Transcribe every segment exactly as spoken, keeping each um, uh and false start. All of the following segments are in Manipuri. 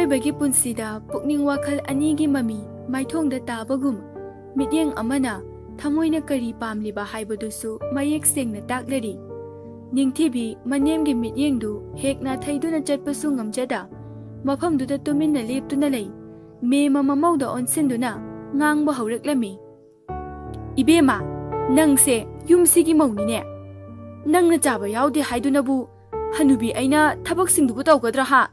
ꯃꯤꯑꯣꯏꯕꯒꯤ ꯄꯨꯟꯁꯤꯗ ꯄꯨꯛꯅꯤꯡ ꯋꯥꯈꯜ ꯑꯅꯤꯒꯤ ꯃꯃꯤ ꯃꯥꯏꯊꯣꯡꯗ ꯇꯥꯕꯒꯨꯝ, ꯃꯤꯠꯌꯦꯡ ꯑꯃꯅ ꯊꯃꯣꯏꯅ ꯀꯔꯤ ꯄꯥꯝꯂꯤꯕ ꯍꯥꯏꯕꯗꯨꯁꯨ ꯃꯌꯦꯛ ꯁꯦꯡꯅ ꯇꯥꯛꯂꯔꯤ꯫ ꯅꯤꯡꯊꯤꯕꯤ ꯃꯅꯦꯝꯒꯤ ꯃꯤꯠꯌꯦꯡꯗꯨ ꯍꯦꯛ ꯅꯥꯊꯩꯗꯨꯅ ꯆꯠꯄꯁꯨ ꯉꯝꯖꯗ, ꯃꯐꯝꯗꯨꯗ ꯇꯨꯃꯤꯟꯅ ꯂꯦꯞꯇꯨꯅ ꯂꯩ꯫ ꯃꯦꯝꯃ ꯃꯃꯧꯗ ꯑꯣꯟꯁꯤꯟꯗꯨꯅ ꯉꯥꯡꯕ ꯍꯧꯔꯛꯂꯝꯃꯤ꯫ "ꯏꯕꯦꯝꯃ, ꯅꯪꯁꯦ ꯌꯨꯝꯁꯤꯒꯤ ꯃꯧꯅꯤꯅꯦ꯫ ꯅꯪꯅ ꯆꯥꯕ ꯌꯥꯎꯗꯦ ꯍꯥꯏꯗꯨꯅꯕꯨ ꯍꯅꯨꯕꯤ ꯑꯩꯅ ꯊꯕꯛꯁꯤꯡꯗꯨꯕꯨ ꯇꯧꯒꯗ꯭ꯔꯥ ꯍꯥ?"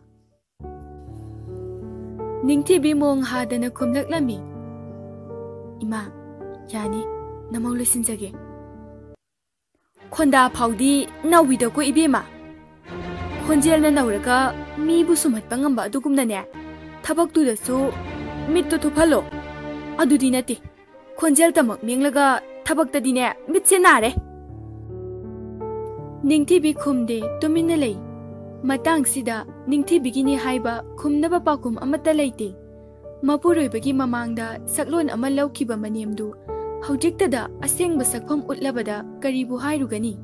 ꯅꯤꯡꯊꯤꯕꯤ ꯃꯣꯡ ꯍꯥꯗꯅ ꯈꯨꯝꯂꯛꯂꯝꯃꯤ꯫ "ꯏꯃꯥ, ꯌꯥꯅꯤ, ꯅꯃꯧ ꯂꯣꯏꯁꯤꯟꯖꯒꯦ꯫" "ꯈꯣꯟꯗꯥ ꯐꯥꯎꯗꯤ ꯅꯧꯏꯗꯀꯣ ꯏꯕꯦꯝꯃ꯫ ꯈꯣꯟꯖꯦꯜꯅ ꯅꯧꯔꯒ ꯃꯤꯕꯨ ꯁꯨꯝꯍꯠꯄ ꯉꯝꯕ ꯑꯗꯨꯒꯨꯝꯅꯅꯦ, ꯊꯕꯛꯇꯨꯗꯁꯨ ꯃꯤꯠꯇꯨ ꯊꯨꯞꯍꯜꯂꯣ꯫ ꯑꯗꯨꯗꯤ ꯅꯠꯇꯦ, ꯈꯣꯟꯖꯦꯜꯇꯃꯛ ꯃꯦꯡꯂꯒ ꯊꯕꯛꯇꯗꯤꯅꯦ ꯃꯤꯠꯁꯦ ꯅꯥꯔꯦ꯫" ꯅꯤꯡꯊꯤꯕꯤ ꯈꯨꯝꯗꯦ, ꯇꯨꯃꯤꯟꯅ ꯂꯩ꯫ ꯃꯇꯥꯡꯁꯤꯗ ꯅꯤꯡꯊꯤꯕꯤꯒꯤꯅꯤ ꯍꯥꯏꯕ ꯈꯨꯝꯅꯕ ꯄꯥꯎꯈꯨꯝ ꯑꯃꯠꯇ ꯂꯩꯇꯦ꯫ ꯃꯄꯨꯔꯣꯏꯕꯒꯤ ꯃꯃꯥꯡꯗ ꯁꯛꯂꯣꯟ ꯑꯃ ꯂꯧꯈꯤꯕ ꯃꯅꯦꯝꯗꯨ ꯍꯧꯖꯤꯛꯇꯗ ꯑꯁꯦꯡꯕ ꯁꯛꯐꯝ ꯎꯠꯂꯕꯗ ꯀꯔꯤꯕꯨ ꯍꯥꯏꯔꯨꯒꯅꯤ?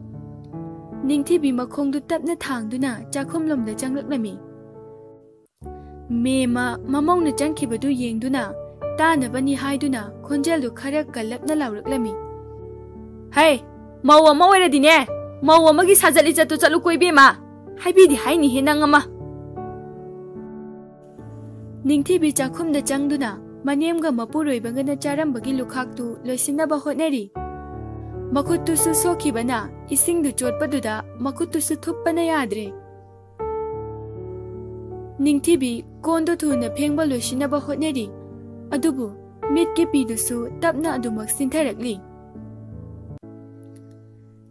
ꯅꯤꯡꯊꯤꯕꯤ ꯃꯈꯣꯡꯗꯨ ꯇꯞꯅ ꯊꯥꯡꯗꯨꯅ ꯆꯥꯛꯈꯨꯝꯂꯣꯝꯗ ꯆꯪꯂꯛꯂꯝꯃꯤ꯫ ꯃꯦꯝꯃ ꯃꯃꯧꯅ ꯆꯪꯈꯤꯕꯗꯨ ꯌꯦꯡꯗꯨꯅ, ꯇꯥꯅꯕꯅꯤ ꯍꯥꯏꯗꯨꯅ ꯈꯣꯟꯖꯦꯜꯗꯨ ꯈꯔ ꯀꯜꯂꯞꯅ ꯂꯥꯎꯔꯛꯂꯝꯃꯤ꯫ "ꯍꯩ, ꯃꯧ ꯑꯃ ꯑꯣꯏꯔꯗꯤꯅꯦ, ꯃꯧ ꯑꯃꯒꯤ ꯁꯥꯖꯠ ꯂꯤꯆꯠꯇꯨ ꯆꯠꯂꯨꯀꯣ ꯏꯕꯦꯝꯃ꯫ ꯍꯥꯏꯕꯤꯗꯤ ꯍꯥꯏꯅꯤꯍꯦ ꯅꯪ ꯑꯃ꯫" ꯅꯤꯡꯊꯤꯕꯤ ꯆꯥꯛꯈꯨꯝꯗ ꯆꯪꯗꯨꯅ ꯃꯅꯦꯝꯒ ꯃꯄꯨꯔꯣꯏꯕꯒꯅ ꯆꯥꯔꯝꯕꯒꯤ ꯂꯨꯈꯥꯛꯇꯨ ꯂꯣꯏꯁꯤꯟꯅꯕ ꯍꯣꯠꯅꯔꯤ꯫ ꯃꯈꯨꯠꯇꯨꯁꯨ ꯁꯣꯛꯈꯤꯕꯅ ꯏꯁꯤꯡꯗꯨ ꯆꯣꯠꯄꯗꯨꯗ ꯃꯈꯨꯠꯇꯨꯁꯨ ꯊꯨꯞꯄꯅ ꯌꯥꯗ꯭ꯔꯦ꯫ ꯅꯤꯡꯊꯤꯕꯤ ꯀꯣꯟꯗꯨ ꯊꯨꯅ ꯐꯦꯡꯕ ꯂꯣꯏꯁꯤꯟꯅꯕ ꯍꯣꯠꯅꯔꯤ, ꯑꯗꯨꯕꯨ ꯃꯤꯠꯀꯤ ꯄꯤꯗꯨꯁꯨ ꯇꯞꯅ ꯑꯗꯨꯃꯛ ꯁꯤꯟꯊꯔꯛꯂꯤ꯫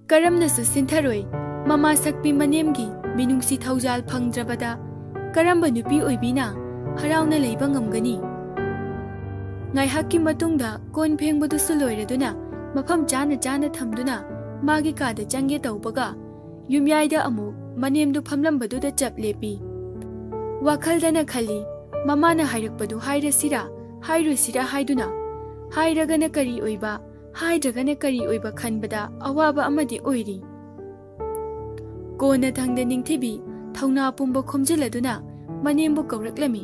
ꯀꯔꯝꯅꯁꯨ ꯁꯤꯟꯊꯔꯣꯏ꯫ ꯃꯃꯥ ꯁꯛꯄꯤ ꯃꯅꯦꯝꯒꯤ ꯃꯤꯅꯨꯡꯁꯤ ꯊꯧꯖꯥꯜ ꯐꯪꯗ꯭ꯔꯕꯗ ꯀꯔꯝꯕ ꯅꯨꯄꯤ ꯑꯣꯏꯕꯤꯅ ꯍꯔꯥꯎꯅ ꯂꯩꯕ ꯉꯝꯒꯅꯤ? ꯉꯥꯏꯍꯥꯛꯀꯤ ꯃꯇꯨꯡꯗ ꯀꯣꯟ ꯐꯦꯡꯕꯗꯨꯁꯨ ꯂꯣꯏꯔꯗꯨꯅ ꯃꯐꯝ ꯆꯥꯅ ꯆꯥꯅ ꯊꯝꯗꯨꯅ ꯃꯥꯒꯤ ꯀꯥꯗ ꯆꯪꯒꯦ ꯇꯧꯕꯒ, ꯌꯨꯝꯌꯥꯏꯗ ꯑꯃꯨꯛ ꯃꯅꯦꯝꯗꯨ ꯐꯝꯂꯝꯕꯗꯨꯗ ꯆꯞ ꯂꯦꯞꯄꯤ꯫ ꯋꯥꯈꯜꯗꯅ ꯈꯜꯂꯤ, ꯃꯃꯥꯅ ꯍꯥꯏꯔꯛꯄꯗꯨ ꯍꯥꯏꯔꯁꯤꯔꯥ, ꯍꯥꯏꯔꯣꯏꯁꯤꯔꯥ ꯍꯥꯏꯗꯨꯅ꯫ ꯍꯥꯏꯔꯒꯅ ꯀꯔꯤ ꯑꯣꯏꯕ, ꯍꯥꯏꯗ꯭ꯔꯒꯅ ꯀꯔꯤ ꯑꯣꯏꯕ ꯈꯟꯕꯗ ꯑꯋꯥꯕ ꯑꯃꯗꯤ ꯑꯣꯏꯔꯤ꯫ ꯀꯣꯟꯅꯊꯪꯗ ꯅꯤꯡꯊꯤꯕꯤ ꯊꯧꯅꯥ ꯄꯨꯝꯕ ꯈꯣꯝꯖꯤꯜꯂꯗꯨꯅ ꯃꯅꯦꯝꯕꯨ ꯀꯧꯔꯛꯂꯝꯃꯤ꯫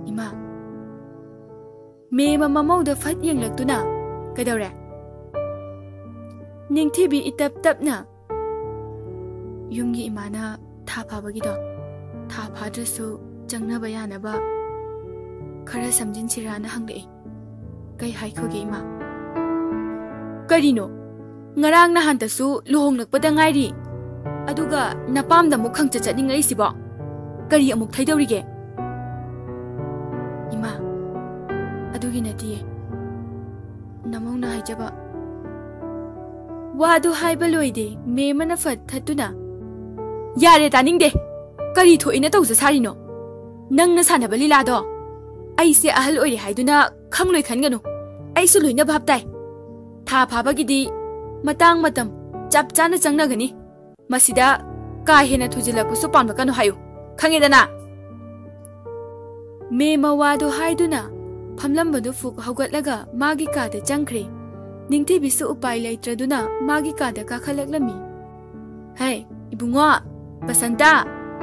ꯏꯃꯥ꯫ ꯃꯦꯝꯃ ꯃꯃꯧꯗ ꯐꯠ ꯌꯦꯡꯂꯛꯇꯨꯅ, "ꯀꯩꯗꯧꯔꯦ?" ꯅꯤꯡꯊꯤꯕꯤ ꯏꯇꯞ ꯇꯞꯅ, "ꯌꯨꯝꯒꯤ ꯏꯃꯥꯅ ꯊꯥ ꯐꯥꯕꯒꯤꯗꯣ, ꯊꯥ ꯐꯥꯗ꯭ꯔꯁꯨ ꯆꯪꯅꯕ ꯌꯥꯅꯕ ꯈꯔ ꯁꯝꯖꯤꯟꯁꯤꯔꯥꯅ ꯍꯪꯂꯛꯏ꯫ ꯀꯩ ꯍꯥꯏꯈꯣꯒꯦ ꯏꯃꯥ?" "ꯀꯔꯤꯅꯣ? ꯉꯔꯥꯡ ꯅꯍꯥꯟꯇꯁꯨ ꯂꯨꯍꯣꯡꯂꯛꯄꯗ ꯉꯥꯏꯔꯤ, ꯑꯗꯨꯒ ꯅꯄꯥꯝꯗ ꯑꯃꯨꯛ ꯈꯪꯆꯠ ꯆꯠꯅꯤꯡꯉꯛꯏꯁꯤꯕꯣ? ꯀꯔꯤ ꯑꯃꯨꯛ ꯊꯩꯗꯧꯔꯤꯒꯦ?" "ꯏꯃꯥ, ꯑꯗꯨꯒꯤ ꯅꯠꯇꯤꯌꯦ꯫ ꯅꯃꯧꯅ ꯍꯥꯏꯖꯕ ꯋꯥꯗꯨ ꯍꯥꯏꯕ ꯂꯣꯏꯗꯦ, ꯃꯦꯝꯃꯅ ꯐꯠ ꯊꯠꯇꯨꯅ, "ꯌꯥꯔꯦ, ꯇꯥꯅꯤꯡꯗꯦ꯫ ꯀꯔꯤ ꯊꯣꯛꯏꯅ ꯇꯧꯖ ꯁꯥꯔꯤꯅꯣ? ꯅꯪꯅ ꯁꯥꯟꯅꯕ ꯂꯤꯂꯥꯗꯣ ꯑꯩꯁꯦ ꯑꯍꯜ ꯑꯣꯏꯔꯦ ꯍꯥꯏꯗꯨꯅ ꯈꯪꯂꯣꯏ ꯈꯟꯒꯅꯨ꯫ ꯑꯩꯁꯨ ꯂꯣꯏꯅ ꯚꯥꯞ ꯇꯥꯏ꯫ ꯊꯥ ꯐꯥꯕꯒꯤꯗꯤ ꯃꯇꯥꯡ ꯃꯇꯝ ꯆꯞ ꯆꯥꯅ ꯆꯪꯅꯒꯅꯤ꯫ ꯃꯁꯤꯗ ꯀꯥ ꯍꯦꯟꯅ ꯊꯨꯖꯤꯜꯂꯛꯄꯁꯨ ꯄꯥꯝꯂꯛꯀꯅꯨ ꯍꯥꯏꯌꯨ꯫ ꯈꯪꯉꯦꯗꯅ?" ꯃꯦꯝꯃ ꯋꯥꯗꯨ ꯍꯥꯏꯗꯨꯅ ꯐꯝꯂꯝꯕꯗꯨ ꯐꯨꯛ ꯍꯧꯒꯠꯂꯒ ꯃꯥꯒꯤ ꯀꯥꯗ ꯆꯪꯈ꯭ꯔꯦ꯫ ꯅꯤꯡꯊꯤꯕꯤꯁꯨ ꯎꯄꯥꯏ ꯂꯩꯇ꯭ꯔꯗꯨꯅ ꯃꯥꯒꯤ ꯀꯥꯗ ꯀꯥꯈꯠꯂꯛꯂꯝꯃꯤ꯫ "ꯍꯦ, ꯏꯕꯨꯡꯉꯣ, ꯕꯁꯟꯇ,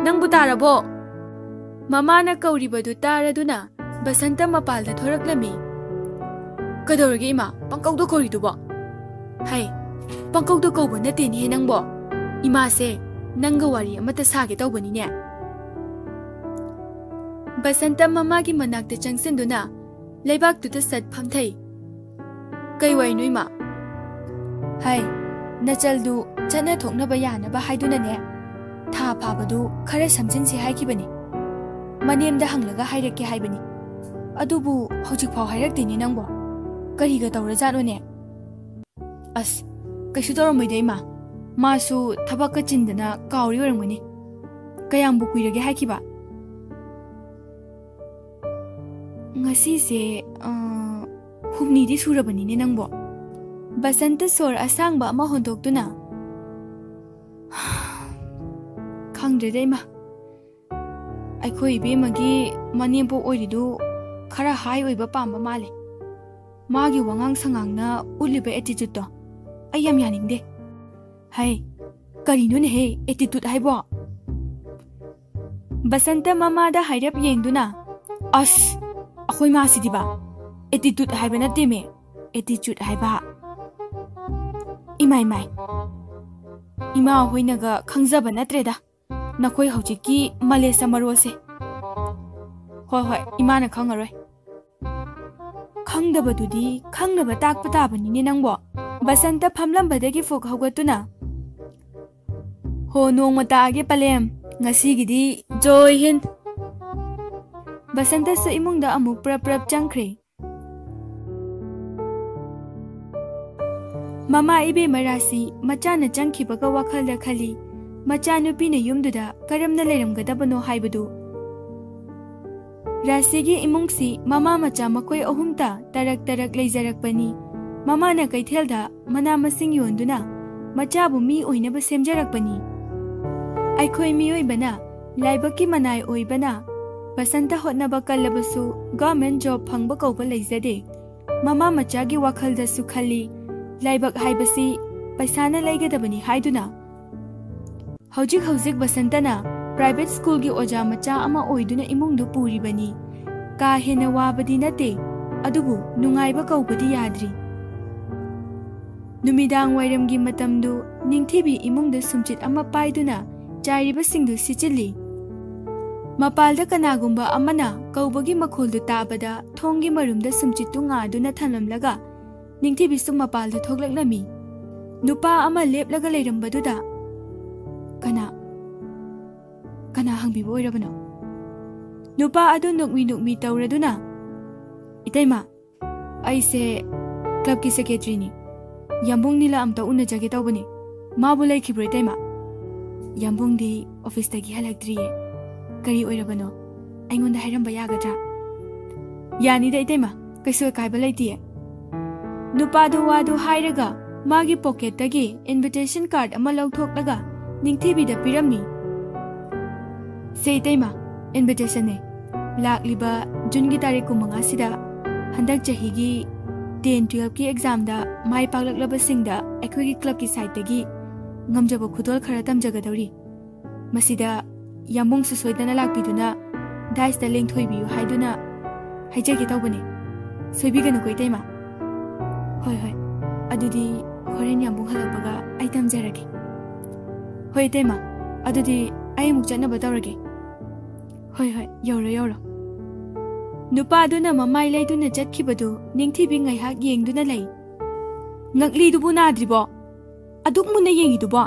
ꯅꯪꯕꯨ ꯇꯥꯔꯕꯣ?" ꯃꯃꯥꯅ ꯀꯧꯔꯤꯕꯗꯨ ꯇꯥꯔꯗꯨꯅ ꯕꯁꯟꯇ ꯃꯄꯥꯜꯗ ꯊꯣꯔꯛꯂꯝꯃꯤ꯫ "ꯀꯩꯗꯧꯔꯒꯦ ꯏꯃꯥ, ꯄꯪꯀꯧꯗ ꯀꯧꯔꯤꯗꯨꯕꯣ?" "ꯍꯩ, ꯄꯪꯀꯧꯗ ꯀꯧꯕ ꯅꯠꯇꯦꯅꯦꯍꯦ ꯅꯪꯕꯣ꯫ ꯏꯃꯥꯁꯦ ꯅꯪꯒ ꯋꯥꯔꯤ ꯑꯃꯠꯇ ꯁꯥꯒꯦ ꯇꯧꯕꯅꯤꯅꯦ꯫" ꯕꯁꯟꯇ ꯃꯃꯥꯒꯤ ꯃꯅꯥꯛꯇ ꯆꯪꯁꯤꯟꯗꯨꯅ ꯂꯩꯕꯥꯛꯇꯨꯗ ꯁꯠ ꯐꯝꯊꯩ꯫ "ꯀꯩ ꯋꯥꯔꯤꯅꯣ ꯏꯃꯥ?" "ꯍꯩ, ꯅꯆꯜꯗꯨ ꯆꯠꯅ ꯊꯣꯛꯅꯕ ꯌꯥꯅꯕ ꯍꯥꯏꯗꯨꯅꯅꯦ, ꯊꯥ ꯐꯥꯕꯗꯨ ꯈꯔ ꯁꯝꯖꯤꯟꯁꯦ ꯍꯥꯏꯈꯤꯕꯅꯤ꯫ ꯃꯅꯦꯝꯗ ꯍꯪꯂꯒ ꯍꯥꯏꯔꯛꯀꯦ ꯍꯥꯏꯕꯅꯤ꯫ ꯑꯗꯨꯕꯨ ꯍꯧꯖꯤꯛꯐꯥꯎ ꯍꯥꯏꯔꯛꯇꯦꯅꯦ ꯅꯪꯕꯣ꯫ ꯀꯔꯤꯒ ꯇꯧꯔꯖꯥꯠꯅꯣꯅꯦ?" "ꯑꯁ, ꯀꯩꯁꯨ ꯇꯧꯔꯝꯃꯣꯏꯗ ꯏꯃꯥ꯫ ꯃꯥꯁꯨ ꯊꯕꯛꯀ ꯆꯤꯟꯗꯅ ꯀꯥꯎꯔꯤ ꯑꯣꯏꯔꯝꯒꯅꯤ꯫ ꯀꯌꯥꯝꯕꯨ ꯀꯨꯏꯔꯒꯦ ꯍꯥꯏꯈꯤꯕ?" "ꯉꯁꯤꯁꯦ, ꯑ, ꯍꯨꯝꯅꯤꯗꯤ ꯁꯨꯔꯕꯅꯤꯅꯦ ꯅꯪꯕꯣ꯫" ꯕꯁꯟꯇ ꯁꯣꯔ ꯑꯁꯥꯡꯕ ꯑꯃ ꯍꯣꯟꯗꯣꯛꯇꯨꯅ, "ꯈꯪꯗ꯭ꯔꯦꯗ ꯏꯃꯥ, ꯑꯩꯈꯣꯏ ꯏꯕꯦꯝꯃꯒꯤ ꯃꯅꯦꯝꯄꯣꯛ ꯑꯣꯏꯔꯤꯗꯨ ꯈꯔ ꯍꯥꯏ ꯑꯣꯏꯕ ꯄꯥꯝꯕ ꯃꯥꯜꯂꯦ꯫ ꯃꯥꯒꯤ ꯋꯥꯉꯥꯡ ꯁꯉꯥꯡꯅ ꯎꯠꯂꯤꯕ ꯑꯦꯇꯤꯆꯨꯠꯇꯣ ꯑꯩ ꯌꯥꯝ ꯌꯥꯅꯤꯡꯗꯦ꯫" "ꯍꯩ, ꯀꯔꯤꯅꯣꯅꯦꯍꯦ ꯑꯦꯇꯤꯇꯨꯠ ꯍꯥꯏꯕꯣ?" ꯕꯁꯟꯇ ꯃꯃꯥꯗ ꯍꯥꯏꯔꯞ ꯌꯦꯡꯗꯨꯅ, "ꯑꯁ, ꯑꯩꯈꯣꯏ ꯃꯥꯁꯤꯗꯤꯕ, ꯑꯦꯇꯤꯇ꯭ꯌꯨꯠ ꯍꯥꯏꯕ ꯅꯠꯇꯦꯃꯦ, ꯑꯦꯇꯤꯆ꯭ꯌꯨꯠ ꯍꯥꯏꯕ꯫ ꯏꯃꯥꯏ ꯃꯥꯏ, ꯏꯃꯥ ꯍꯣꯏꯅꯒ ꯈꯪꯖꯕ ꯅꯠꯇ꯭ꯔꯦꯗ ꯅꯈꯣꯏ ꯍꯧꯖꯤꯛꯀꯤ ꯃꯂꯦꯁ ꯃꯔꯣꯜꯁꯦ꯫ ꯍꯣꯏ ꯍꯣꯏ, ꯏꯃꯥꯅ ꯈꯪꯉꯔꯣꯏ꯫ ꯈꯪꯗꯕꯗꯨꯗꯤ ꯈꯪꯅꯕ ꯇꯥꯛꯄ ꯇꯥꯕꯅꯤꯅꯦ ꯅꯪꯕꯣ꯫" ꯕꯁꯟꯇ ꯐꯝꯂꯝꯕꯗꯒꯤ ꯐꯨꯛ ꯍꯧꯒꯠꯇꯨꯅ, "ꯍꯣ, ꯅꯣꯡꯃ ꯇꯥꯛꯑꯒꯦ ꯄꯂꯦꯝ, ꯉꯁꯤꯒꯤꯗꯤ ꯖꯣꯏ ꯍꯤꯟ꯫" ꯕꯁꯟꯇꯁꯨ ꯏꯃꯨꯡꯗ ꯑꯃꯨꯛ ꯄ꯭ꯔꯞ ꯄ꯭ꯔꯞ ꯆꯪꯈ꯭ꯔꯦ꯫ ꯃꯃꯥ ꯏꯕꯦꯝꯃ ꯔꯥꯁꯤ ꯃꯆꯥꯅ ꯆꯪꯈꯤꯕꯒ ꯋꯥꯈꯜꯗ ꯈꯜꯂꯤ, ꯃꯆꯥꯅꯨꯄꯤꯅ ꯌꯨꯝꯗꯨꯗ ꯀꯔꯝꯅ ꯂꯩꯔꯝꯒꯗꯕꯅꯣ ꯍꯥꯏꯕꯗꯨ꯫ ꯔꯥꯁꯤꯒꯤ ꯏꯃꯨꯡꯁꯤ ꯃꯃꯥ ꯃꯆꯥ ꯃꯈꯣꯏ ꯑꯍꯨꯝꯇ ꯇꯔꯛ ꯇꯔꯛ ꯂꯩꯖꯔꯛꯄꯅꯤ꯫ ꯃꯃꯥꯅ ꯀꯩꯊꯦꯜꯗ ꯃꯅꯥ ꯃꯁꯤꯡ ꯌꯣꯟꯗꯨꯅ ꯃꯆꯥꯕꯨ ꯃꯤ ꯑꯣꯏꯅꯕ ꯁꯦꯝꯖꯔꯛꯄꯅꯤ꯫ ꯑꯩꯈꯣꯏ ꯃꯤꯑꯣꯏꯕꯅ ꯂꯥꯏꯕꯛꯀꯤ ꯃꯅꯥꯏ ꯑꯣꯏꯕꯅ ꯕꯁꯟꯇ ꯍꯣꯠꯅꯕ ꯀꯜꯂꯕꯁꯨ ꯒꯚꯔꯟꯃꯦꯟꯠ ꯖꯣꯕ ꯐꯪꯕ ꯀꯧꯕ ꯂꯩꯖꯗꯦ꯫ ꯃꯃꯥ ꯃꯆꯥꯒꯤ ꯋꯥꯈꯜꯗꯁꯨ ꯈꯜꯂꯤ, ꯂꯥꯏꯕꯛ ꯍꯥꯏꯕꯁꯤ ꯄꯩꯁꯥꯅ ꯂꯩꯒꯗꯕꯅꯤ ꯍꯥꯏꯗꯨꯅ꯫ ꯍꯧꯖꯤꯛ ꯍꯧꯖꯤꯛ ꯕꯁꯟꯇꯅ ꯄ꯭ꯔꯥꯏꯚꯦꯠ ꯁ꯭ꯀꯨꯜꯒꯤ ꯑꯣꯖꯥ ꯃꯆꯥ ꯑꯃ ꯑꯣꯏꯗꯨꯅ ꯏꯃꯨꯡꯗꯨ ꯄꯨꯔꯤꯕꯅꯤ꯫ ꯀꯥ ꯍꯦꯟꯅ ꯋꯥꯕꯗꯤ ꯅꯠꯇꯦ, ꯑꯗꯨꯕꯨ ꯅꯨꯡꯉꯥꯏꯕ ꯀꯧꯕꯗꯤ ꯌꯥꯗ꯭ꯔꯤ꯫ ꯅꯨꯃꯤꯗꯥꯡ ꯋꯥꯏꯔꯝꯒꯤ ꯃꯇꯝꯗꯨ ꯅꯤꯡꯊꯤꯕꯤ ꯏꯃꯨꯡꯗ ꯁꯨꯝꯆꯤꯠ ꯑꯃ ꯄꯥꯏꯗꯨꯅ ꯆꯥꯏꯔꯤꯕꯁꯤꯡꯗꯨ ꯁꯤꯠꯆꯤꯜꯂꯤ꯫ ꯃꯄꯥꯜꯗ ꯀꯅꯥꯒꯨꯝꯕ ꯑꯃꯅ ꯀꯧꯕꯒꯤ ꯃꯈꯣꯜꯗꯨ ꯇꯥꯕꯗ ꯊꯣꯡꯒꯤ ꯃꯔꯨꯝꯗ ꯁꯨꯝꯆꯤꯠꯇꯨ ꯉꯥꯗꯨꯅ ꯊꯝꯂꯝꯂꯒ ꯅꯤꯡꯊꯤꯕꯤꯁꯨ ꯃꯄꯥꯜꯗ ꯊꯣꯛꯂꯛꯂꯝꯃꯤ꯫ ꯅꯨꯄꯥ ꯑꯃ ꯂꯦꯞꯂꯒ ꯂꯩꯔꯝꯕꯗꯨꯗ, "ꯀꯅꯥ? ꯀꯅꯥ?" ꯍꯪꯕꯤꯕ ꯑꯣꯏꯔꯕꯅꯣ? ꯅꯨꯄꯥ ꯑꯗꯨ ꯅꯣꯛꯃꯤ ꯅꯣꯛꯃꯤ ꯇꯧꯔꯗꯨꯅ, "ꯏꯇꯩꯃ, ꯑꯩꯁꯦ ꯀ꯭ꯂꯕꯀꯤ ꯁꯦꯀ꯭ꯔꯦꯇꯔꯤꯅꯤ꯫ ꯌꯥꯝꯕꯨꯡ ꯅꯤꯂ ꯑꯝꯇ ꯎꯅꯖꯒꯦ ꯇꯧꯕꯅꯤ꯫ ꯃꯥꯕꯨ ꯂꯩꯈꯤꯕ꯭ꯔꯣ, ꯏꯇꯩꯃ?" "ꯌꯥꯝꯕꯨꯡꯗꯤ ꯑꯣꯐꯤꯁꯇꯒꯤ ꯍꯜꯂꯛꯇ꯭ꯔꯤꯌꯦ꯫ ꯀꯔꯤ ꯑꯣꯏꯔꯕꯅꯣ? ꯑꯩꯉꯣꯟꯗ ꯍꯥꯏꯔꯝꯕ ꯌꯥꯒꯗ꯭ꯔꯥ?" "ꯌꯥꯅꯤꯗ, ꯏꯇꯩꯃ, ꯀꯩꯁꯨ ꯑꯀꯥꯏꯕ ꯂꯩꯇꯤꯌꯦ꯫" ꯅꯨꯄꯥꯗꯨ ꯋꯥꯗꯨ ꯍꯥꯏꯔꯒ ꯃꯥꯒꯤ ꯄꯣꯀꯦꯠꯇꯒꯤ ꯏꯟꯚꯤꯇꯦꯁꯟ ꯀꯥꯔꯗ ꯑꯃ ꯂꯧꯊꯣꯛꯂꯒ ꯅꯤꯡꯊꯤꯕꯤꯗ ꯄꯤꯔꯝꯃꯤ꯫ "ꯁꯦ ꯏꯇꯩꯃ, ꯏꯟꯚꯤꯇꯦꯁꯟꯅꯦ꯫ ꯂꯥꯛꯂꯤꯕ ꯖꯨꯟꯒꯤ ꯇꯥꯔꯤꯛ ꯀꯨꯟꯃꯉꯥꯁꯤꯗ ꯍꯟꯗꯛ ꯆꯍꯤꯒꯤ ꯇꯦꯟ ꯇꯨꯌꯦꯜꯐꯀꯤ ꯑꯦꯛꯖꯥꯝꯗ ꯃꯥꯏ ꯄꯥꯛꯂꯛꯂꯕꯁꯤꯡꯗ ꯑꯩꯈꯣꯏꯒꯤ ꯀ꯭ꯂꯕꯀꯤ ꯁꯥꯏꯠꯇꯒꯤ ꯉꯝꯖꯕ ꯈꯨꯗꯣꯜ ꯈꯔ ꯇꯝꯖꯒꯗꯧꯔꯤ꯫ ꯃꯁꯤꯗ ꯌꯥꯝꯕꯨꯡꯁꯨ ꯁꯣꯏꯗꯅ ꯂꯥꯛꯄꯤꯗꯨꯅ ꯗꯥꯏꯁꯇ ꯂꯦꯡꯊꯣꯏꯕꯤꯌꯨ ꯍꯥꯏꯗꯨꯅ ꯍꯥꯏꯖꯒꯦ ꯇꯧꯕꯅꯦ꯫ ꯁꯣꯏꯕꯤꯒꯅꯨꯀꯣ, ꯏꯇꯩꯃ꯫ ꯍꯣꯏ, ꯍꯣꯏ꯫ ꯑꯗꯨꯗꯤ ꯍꯣꯔꯦꯟ ꯌꯥꯝꯕꯨꯡ ꯍꯜꯂꯛꯄꯒ ꯑꯩ ꯇꯝꯖꯔꯒꯦ꯫ ꯍꯣꯏ, ꯏꯇꯩꯃ꯫ ꯑꯗꯨꯗꯤ ꯑꯩ ꯑꯃꯨꯛ ꯆꯠꯅꯕ ꯇꯧꯔꯒꯦ꯫ ꯍꯣꯏ, ꯍꯣꯏ, ꯌꯧꯔꯣ, ꯌꯧꯔꯣ꯫ ꯅꯨꯄꯥꯗꯨꯅ ꯃꯃꯥꯏ ꯂꯩꯗꯨꯅ ꯆꯠꯈꯤꯕꯗꯨ ꯅꯤꯡꯊꯤꯕꯤ ꯉꯥꯏꯍꯥꯛ ꯌꯦꯡꯗꯨꯅ ꯂꯩ꯫ "ꯉꯛꯂꯤꯗꯨꯕꯨ ꯅꯥꯗ꯭ꯔꯤꯕꯣ? ꯑꯗꯨꯛ ꯃꯨꯟꯅ ꯌꯦꯡꯉꯤꯗꯨꯕꯣ?"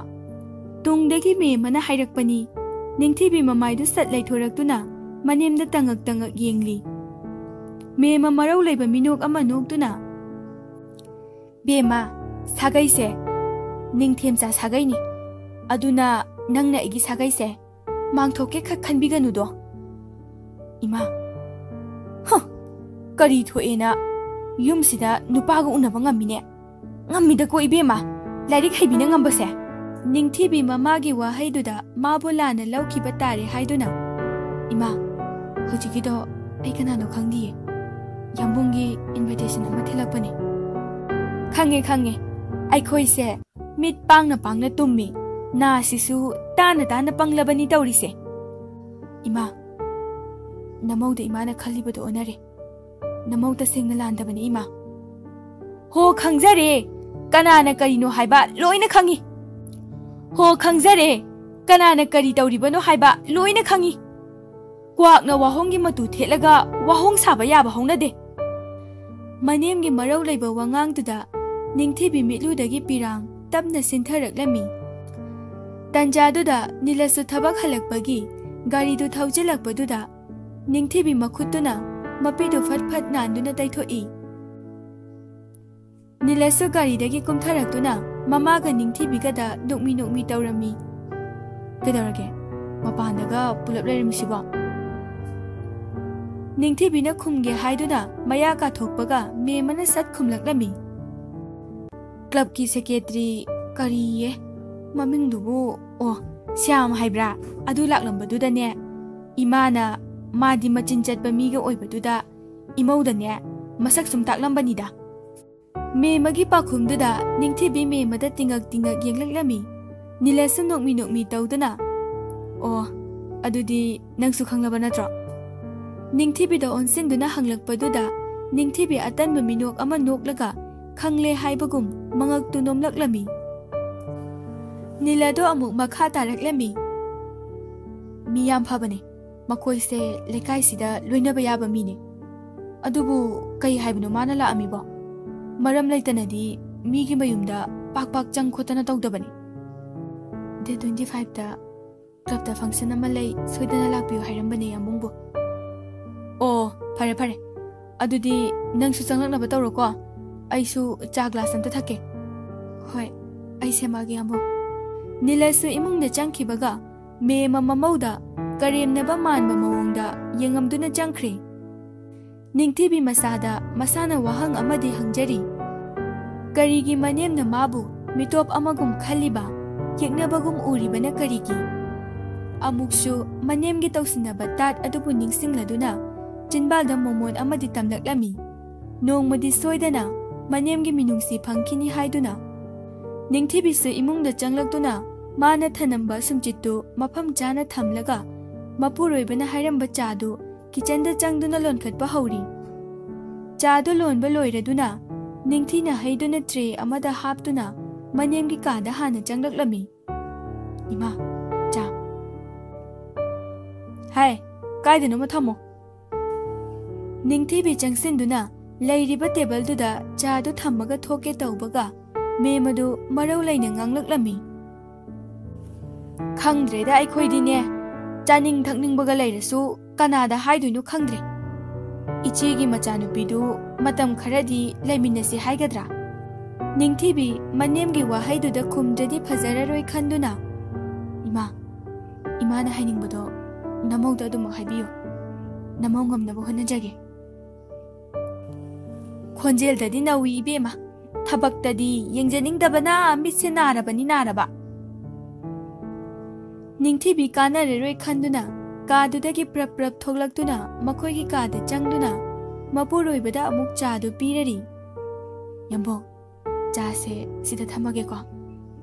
ꯇꯨꯡꯗꯒꯤ ꯃꯦꯝ ꯑꯃꯅ ꯍꯥꯏꯔꯛꯄꯅꯤ꯫ ꯅꯤꯡꯊꯤꯕꯤ ꯃꯃꯥꯏꯗꯨ ꯁꯠ ꯂꯩꯊꯣꯔꯛꯇꯨꯅ ꯃꯅꯦꯝꯗ ꯇꯉꯛ ꯇꯉꯛ ꯌꯦꯡꯂꯤ꯫ ꯃꯦꯝ ꯑꯃ ꯃꯔꯧ ꯂꯩꯕ ꯃꯤꯅꯣꯛ ꯑꯃ ꯅꯣꯛꯇꯨꯅ, "ꯕꯦꯝꯃ, ꯁꯥꯒꯩꯁꯦ ꯅꯤꯡꯊꯦꯝꯆꯥ ꯁꯥꯒꯩꯅꯤ꯫ ꯑꯗꯨꯅ ꯅꯪꯅ ꯑꯩꯒꯤ ꯁꯥꯒꯩꯁꯦ ꯃꯥꯡꯊꯣꯛꯀꯦ ꯈꯛ ꯈꯟꯕꯤꯒꯅꯨꯗꯣ꯫" ꯏꯃꯥ, ꯍ! ꯀꯔꯤ ꯊꯣꯛꯑꯦꯅ ꯌꯨꯝꯁꯤꯗ ꯅꯨꯄꯥꯒ ꯎꯅꯕ ꯉꯝꯃꯤꯅꯦ? ꯉꯝꯃꯤꯗꯀꯣ ꯏꯕꯦꯝꯃ, ꯂꯥꯏꯔꯤꯛ ꯍꯩꯕꯤꯅ ꯉꯝꯕꯁꯦ꯫ ꯅꯤꯡꯊꯤꯕꯤ ꯃꯃꯥꯒꯤ ꯋꯥꯍꯩꯗꯨꯗ ꯃꯥꯕꯨ ꯂꯥꯟꯅ ꯂꯧꯈꯤꯕ ꯇꯥꯔꯦ ꯍꯥꯏꯗꯨꯅ, "ꯏꯃꯥ, ꯍꯧꯖꯤꯛꯀꯤꯗꯣ ꯑꯩ ꯀꯅꯥꯅꯣ ꯈꯪꯗꯤꯌꯦ꯫ ꯌꯥꯝꯕꯨꯡꯒꯤ invitation ꯑꯃ ꯊꯤꯜꯂꯛꯄꯅꯦ꯫" "ꯈꯪꯉꯦ, ꯈꯪꯉꯦ꯫ ꯑꯩꯈꯣꯏꯁꯦ ꯃꯤꯠ ꯄꯥꯡꯅ ꯄꯥꯡꯅ ꯇꯨꯝꯃꯤ, ꯅꯥꯁꯤꯁꯨ ꯇꯥꯅ ꯇꯥꯅ ꯄꯪꯂꯕꯅꯤ ꯇꯧꯔꯤꯁꯦ꯫" "ꯏꯃꯥ, ꯅꯃꯧꯗ ꯏꯃꯥꯅ ꯈꯜꯂꯤꯕꯗꯣ ꯑꯣꯟꯅꯔꯦ꯫ ꯅꯃꯧ ꯇꯁꯦꯡꯅ ꯂꯥꯟꯗꯕꯅꯤ, ꯏꯃꯥ꯫" "ꯍꯣ, ꯈꯪꯖꯔꯦ꯫ ꯀꯅꯥꯅ ꯀꯔꯤꯅꯣ ꯍꯥꯏꯕ ꯂꯣꯏꯅ ꯈꯪꯉꯤ꯫ ꯍꯣ, ꯈꯪꯖꯔꯦ꯫ ꯀꯅꯥꯅ ꯀꯔꯤ ꯇꯧꯔꯤꯕꯅꯣ ꯍꯥꯏꯕ ꯂꯣꯏꯅ ꯈꯪꯉꯤ꯫ ꯀ꯭ꯋꯥꯛꯅ ꯋꯥꯍꯣꯡꯒꯤ ꯃꯇꯨ ꯊꯦꯠꯂꯒ ꯋꯥꯍꯣꯡ ꯁꯥꯕ ꯌꯥꯕ ꯍꯧꯅꯗꯦ꯫" ꯃꯅꯦꯝꯒꯤ ꯃꯔꯧ ꯂꯩꯕ ꯋꯥꯉꯥꯡꯗꯨꯗ ꯅꯤꯡꯊꯤꯕꯤ ꯃꯤꯠꯂꯨꯗꯒꯤ ꯄꯤꯔꯥꯡ ꯇꯞꯅ ꯁꯤꯟꯊꯔꯛꯂꯝꯃꯤ꯫ ꯇꯟꯖꯥꯗꯨꯗ ꯅꯤꯂꯁꯁꯨ ꯊꯕꯛ ꯍꯜꯂꯛꯄꯒꯤ ꯒꯥꯔꯤꯗꯨ ꯊꯧꯖꯤꯜꯂꯛꯄꯗꯨꯗ ꯅꯤꯡꯊꯤꯕꯤ ꯃꯈꯨꯠꯇꯨꯅ ꯃꯄꯤꯗꯨ ꯐꯠ ꯐꯠ ꯅꯥꯟꯗꯨꯅ ꯇꯩꯊꯣꯛꯏ꯫ ꯅꯤꯂꯁꯁꯨ ꯒꯥꯔꯤꯗꯒꯤ ꯀꯨꯝꯊꯔꯛꯇꯨꯅ ꯃꯃꯥꯒ ꯅꯤꯡꯊꯤꯕꯤꯒꯗ ꯅꯣꯛꯃꯤ ꯅꯣꯛꯃꯤ ꯇꯧꯔꯝꯃꯤ꯫ "ꯀꯩꯗꯧꯔꯒꯦ? ꯃꯄꯥꯟꯗꯒ ꯄꯨꯂꯞ ꯂꯩꯔꯝꯃꯤꯁꯤꯕꯣ?" ꯅꯤꯡꯊꯤꯕꯤꯅ ꯈꯨꯝꯒꯦ ꯍꯥꯏꯗꯨꯅ ꯃꯌꯥ ꯀꯥꯊꯣꯛꯄꯒ ꯃꯦꯝ ꯑꯃꯅ ꯁꯠ ꯈꯨꯝꯂꯛꯂꯝꯃꯤ꯫ "ꯀ꯭ꯂꯕꯀꯤ ꯁꯦꯀ꯭ꯔꯦꯇꯔꯤ ꯀꯔꯤꯌꯦ ꯃꯃꯤꯡꯗꯨꯕꯨ? ꯑꯣ, ꯁ꯭ꯌꯥꯝ ꯍꯥꯏꯕ꯭ꯔꯥ? ꯑꯗꯨ ꯂꯥꯛꯂꯝꯕꯗꯨꯗꯅꯦ, ꯏꯃꯥꯅ ꯃꯥꯗꯤ ꯃꯆꯤꯟ ꯆꯠꯄ ꯃꯤꯒ ꯑꯣꯏꯕꯗꯨꯗ ꯏꯃꯧꯗꯅꯦ ꯃꯁꯛ ꯁꯨꯝ ꯇꯥꯛꯂꯝꯕꯅꯤꯗ꯫" ꯃꯦꯝꯃꯒꯤ ꯄꯥꯎꯈꯨꯝꯗꯨꯗ ꯅꯤꯡꯊꯤꯕꯤ ꯃꯦꯝꯃꯗ ꯇꯤꯡꯉꯛ ꯇꯤꯡꯉꯛ ꯌꯦꯡꯂꯛꯂꯝꯃꯤ꯫ ꯅꯤꯂꯁꯁꯨ ꯅꯣꯛꯃꯤ ꯅꯣꯛꯃꯤ ꯇꯧꯗꯨꯅ, "ꯑꯣ, ꯑꯗꯨꯗꯤ ꯅꯪꯁꯨ ꯈꯪꯂꯕ ꯅꯠꯇ꯭ꯔꯣ? ꯅꯤꯡꯊꯤꯕꯤꯗ ꯑꯣꯟꯁꯤꯟꯗꯨꯅ ꯍꯪꯂꯛꯄꯗꯨꯗ ꯅꯤꯡꯊꯤꯕꯤ ꯑꯇꯟꯕ ꯃꯤꯅꯣꯛ ꯑꯃ ꯅꯣꯛꯂꯒ ꯈꯪꯂꯦ ꯍꯥꯏꯕꯒꯨꯝ ꯃꯉꯛꯇꯨ ꯅꯣꯝꯂꯛꯂꯝꯃꯤ꯫ ꯅꯤꯂꯗꯣ ꯑꯃꯨꯛ ꯃꯈꯥ ꯇꯥꯔꯛꯂꯝꯃꯤ꯫ "ꯃꯤ ꯌꯥꯝ ꯐꯕꯅꯦ꯫ ꯃꯈꯣꯏꯁꯦ ꯂꯩꯀꯥꯏꯁꯤꯗ ꯂꯣꯏꯅꯕ ꯌꯥꯕ ꯃꯤꯅꯦ꯫ ꯑꯗꯨꯕꯨ ꯀꯩ ꯍꯥꯏꯕꯅꯣ ꯃꯥꯅ ꯂꯥꯛꯑꯝꯃꯤꯕꯣ? ꯃꯔꯝ ꯂꯩꯇꯅꯗꯤ ꯃꯤꯒꯤ ꯃꯌꯨꯝꯗ ꯄꯥꯛ ꯄꯥꯛ ꯆꯪ ꯈꯣꯠꯇꯅ ꯇꯧꯗꯕꯅꯦ꯫ Day twenty fiveꯇ clubꯇ function ꯑꯃ ꯂꯩ, ꯁꯣꯏꯗꯅ ꯂꯥꯛꯄꯤꯌꯨ ꯍꯥꯏꯔꯝꯕꯅꯦ ꯌꯥꯝꯕꯨꯡꯕꯨ꯫" "ꯑꯣ, ꯐꯔꯦ ꯐꯔꯦ꯫ ꯑꯗꯨꯗꯤ ꯅꯪꯁꯨ ꯆꯪꯂꯛꯅꯕ ꯇꯧꯔꯣꯀꯣ꯫ ꯑꯩꯁꯨ ꯆꯥ glass ꯑꯝꯇ ꯊꯛꯀꯦ꯫" "ꯍꯣꯏ, ꯑꯩ ꯁꯦꯝꯃꯛꯑꯒꯦ ꯌꯥꯝꯕꯨꯡ꯫" ꯅꯤꯂꯁꯨ ꯏꯃꯨꯡꯗ ꯆꯪꯈꯤꯕꯒ ꯃꯦꯝ ꯃꯃꯧꯗ ꯀꯔꯦꯝꯅꯕ ꯃꯥꯟꯕ ꯃꯑꯣꯡꯗ ꯌꯦꯡꯉꯝꯗꯨꯅ ꯆꯪꯈ꯭ꯔꯦ꯫ ꯅꯤꯡꯊꯤꯕꯤ ꯃꯁꯥꯗ ꯃꯁꯥꯅ ꯋꯥꯍꯪ ꯑꯃꯗꯤ ꯍꯪꯖꯔꯤ꯫ ꯀꯔꯤꯒꯤ ꯃꯅꯦꯝꯅ ꯃꯥꯕꯨ ꯃꯤꯇꯣꯞ ꯑꯃꯒꯨꯝ ꯈꯜꯂꯤꯕ, ꯌꯦꯛꯅꯕꯒꯨꯝ ꯎꯔꯤꯕꯅ ꯀꯔꯤꯒꯤ? ꯑꯃꯨꯛꯁꯨ ꯃꯅꯦꯝꯒꯤ ꯇꯧꯁꯤꯟꯅꯕ ꯇꯥꯠ ꯑꯗꯨꯕꯨ ꯅꯤꯡꯁꯤꯡꯂꯗꯨꯅ ꯆꯤꯟꯕꯥꯜꯗ ꯃꯣꯃꯣꯟ ꯑꯃꯗꯤ ꯇꯝꯂꯛꯂꯝꯃꯤ꯫ ꯅꯣꯡꯃꯗꯤ ꯁꯣꯏꯗꯅ ꯃꯅꯦꯝꯒꯤ ꯃꯤꯅꯨꯡꯁꯤ ꯐꯪꯈꯤꯅꯤ ꯍꯥꯏꯗꯨꯅ꯫ ꯅꯤꯡꯊꯤꯕꯤꯁꯨ ꯏꯃꯨꯡꯗ ꯆꯪꯂꯛꯇꯨꯅ ꯃꯥꯅ ꯊꯅꯝꯕ ꯁꯨꯝꯆꯤꯠꯇꯨ ꯃꯐꯝ ꯆꯥꯅ ꯊꯝꯂꯒ ꯃꯄꯨꯔꯣꯏꯕꯅ ꯍꯥꯏꯔꯝꯕ ꯆꯥꯗꯨ kitchenꯗ ꯆꯪꯗꯨꯅ ꯂꯣꯟꯈꯠꯄ ꯍꯧꯔꯤ꯫ ꯆꯥꯗꯨ ꯂꯣꯟꯕ ꯂꯣꯏꯔꯗꯨꯅ ꯅꯤꯡꯊꯤꯅ ꯍꯩꯗꯨꯅ tray ꯑꯃꯗ ꯍꯥꯞꯇꯨꯅ ꯃꯅꯦꯝꯒꯤ ꯀꯥꯗ ꯍꯥꯟꯅ ꯆꯪꯂꯛꯂꯝꯃꯤ꯫ "ꯏꯃꯥ, ꯆꯥ꯫" "ꯍꯥꯏ, ꯀꯥꯏꯗꯅꯣꯃ ꯊꯝꯃꯣ꯫" ꯅꯤꯡꯊꯤꯕꯤ ꯆꯪꯁꯤꯟꯗꯨꯅ ꯂꯩꯔꯤꯕ tableꯗꯨꯗ ꯆꯥꯗꯨ ꯊꯝꯃꯒ ꯊꯣꯛꯀꯦ ꯇꯧꯕꯒ ꯃꯦꯝ ꯑꯗꯨ ꯃꯔꯧ ꯂꯩꯅ ꯉꯥꯡꯂꯛꯂꯝꯃꯤ꯫ "ꯈꯪꯗ꯭ꯔꯦꯗ ꯑꯩꯈꯣꯏꯗꯤꯅꯦ, ꯆꯥꯅꯤꯡ ꯊꯛꯅꯤꯡꯕꯒ ꯂꯩꯔꯁꯨ ꯀꯅꯥꯗ ꯍꯥꯏꯗꯣꯏꯅꯣ ꯈꯪꯗ꯭ꯔꯦ꯫ ꯏꯆꯦꯒꯤ ꯃꯆꯥꯅꯨꯄꯤꯗꯨ ꯃꯇꯝ ꯈꯔꯗꯤ ꯂꯩꯃꯤꯟꯅꯁꯤ ꯍꯥꯏꯒꯗ꯭ꯔꯥ?" ꯅꯤꯡꯊꯤꯕꯤ ꯃꯅꯦꯝꯒꯤ ꯋꯥꯍꯩꯗꯨꯗ ꯈꯨꯝꯗ꯭ꯔꯗꯤ ꯐꯖꯔꯔꯣꯏ ꯈꯟꯗꯨꯅ, "ꯏꯃꯥ, ꯏꯃꯥꯅ ꯍꯥꯏꯅꯤꯡꯕꯗꯣ ꯅꯃꯧꯗ ꯑꯗꯨꯃꯛ ꯍꯥꯏꯕꯤꯌꯨ꯫ ꯅꯃꯧ ꯉꯝꯅꯕ ꯍꯣꯠꯅꯖꯒꯦ꯫" ꯈꯣꯟꯖꯦꯜꯗꯗꯤ ꯅꯧꯏ ꯏꯕꯦꯝꯃ, ꯊꯕꯛꯇꯗꯤ ꯌꯦꯡꯖꯅꯤꯡꯗꯕꯅ ꯃꯤꯠꯁꯦ ꯅꯥꯔꯕꯅꯤ ꯅꯥꯔꯕ꯫ ꯅꯤꯡꯊꯤꯕꯤ ꯀꯥꯟꯅꯔꯔꯣꯏ ꯈꯟꯗꯨꯅ ꯀꯥꯗꯨꯗꯒꯤ ꯄ꯭ꯔꯞ ꯄ꯭ꯔꯞ ꯊꯣꯛꯂꯛꯇꯨꯅ ꯃꯈꯣꯏꯒꯤ ꯀꯥꯗ ꯆꯪꯗꯨꯅ ꯃꯄꯨꯔꯣꯏꯕꯗ ꯑꯃꯨꯛ ꯆꯥꯗꯨ ꯄꯤꯔꯔꯤ꯫ "ꯌꯥꯝꯕꯨꯡ, ꯆꯥꯁꯦ ꯁꯤꯗ ꯊꯝꯃꯒꯦꯀꯣ꯫"